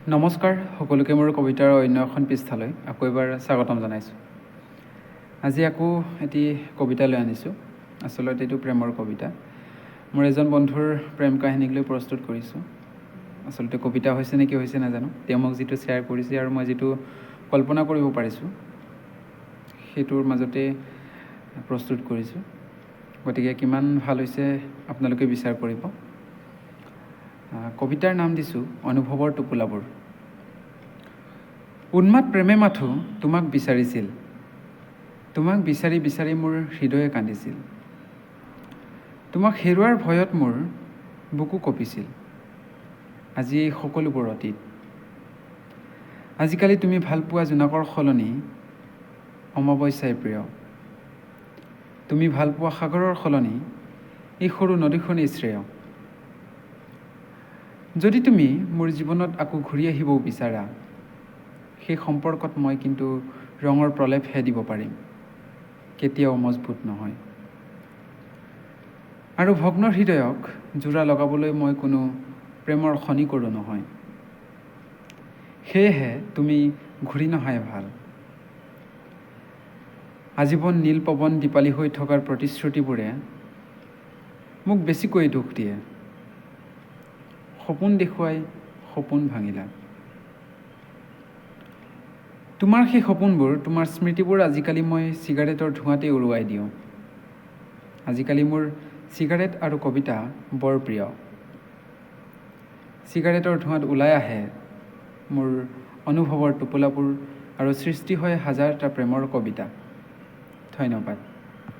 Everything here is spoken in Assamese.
নমস্কাৰ সকলোকে, মোৰ কবিতাৰ অন্য এখন পৃষ্ঠালৈ আকৌ এবাৰ স্বাগতম জনাইছোঁ। আজি আকৌ এটি কবিতা লৈ আনিছোঁ। আচলতে এইটো প্ৰেমৰ কবিতা। মোৰ এজন বন্ধুৰ প্ৰেম কাহিনীক লৈ প্ৰস্তুত কৰিছোঁ। আচলতে কবিতা হৈছে নে কি হৈছে নাজানো। তেওঁ মোক যিটো শ্বেয়াৰ কৰিছে আৰু মই যিটো কল্পনা কৰিব পাৰিছোঁ, সেইটোৰ মাজতে প্ৰস্তুত কৰিছোঁ। গতিকে কিমান ভাল হৈছে আপোনালোকে বিচাৰ কৰিব। কবিতাৰ নাম দিছোঁ অনুভৱৰ টোপোলাবোৰ। উন্মাদ প্ৰেমে মাথোঁ তোমাক বিচাৰিছিল। তোমাক বিচাৰি বিচাৰি মোৰ হৃদয়ে কান্দিছিল। তোমাক হেৰুৱাৰ ভয়ত মোৰ বুকু কঁপিছিল। আজি এই সকলোবোৰ অতীত। আজিকালি তুমি ভালপোৱা জোনাকৰ সলনি অমাৱস্যাই প্ৰিয়। তুমি ভালপোৱা সাগৰৰ সলনি এই সৰু নদীখনেই শ্ৰেয়। যদি তুমি মোৰ জীৱনত আকৌ ঘূৰি আহিবও বিচাৰা, সেই সম্পৰ্কত মই কিন্তু ৰঙৰ প্ৰলেপহে দিব পাৰিম, কেতিয়াও মজবুত নহয়। আৰু ভগ্ন হৃদয়ক যোৰা লগাবলৈ মই কোনো প্ৰেমৰ খনিকৰো নহয়। সেয়েহে তুমি ঘূৰি নহাই ভাল। আজীৱন নীল পৱন দীপালী হৈ থকাৰ প্ৰতিশ্ৰুতিবোৰে মোক বেছিকৈ দুখ দিয়ে। সপোন দেখুৱাই সপোন ভাঙিলা। তোমাৰ সেই সপোনবোৰ, তোমাৰ স্মৃতিবোৰ আজিকালি মই চিগাৰেটৰ ধোঁৱাতেই উৰুৱাই দিওঁ। আজিকালি মোৰ চিগাৰেট আৰু কবিতা বৰ প্ৰিয়। চিগাৰেটৰ ধোঁৱাত ওলাই আহে মোৰ অনুভৱৰ টোপোলাবোৰ আৰু সৃষ্টি হয় হাজাৰটা প্ৰেমৰ কবিতা। ধন্যবাদ।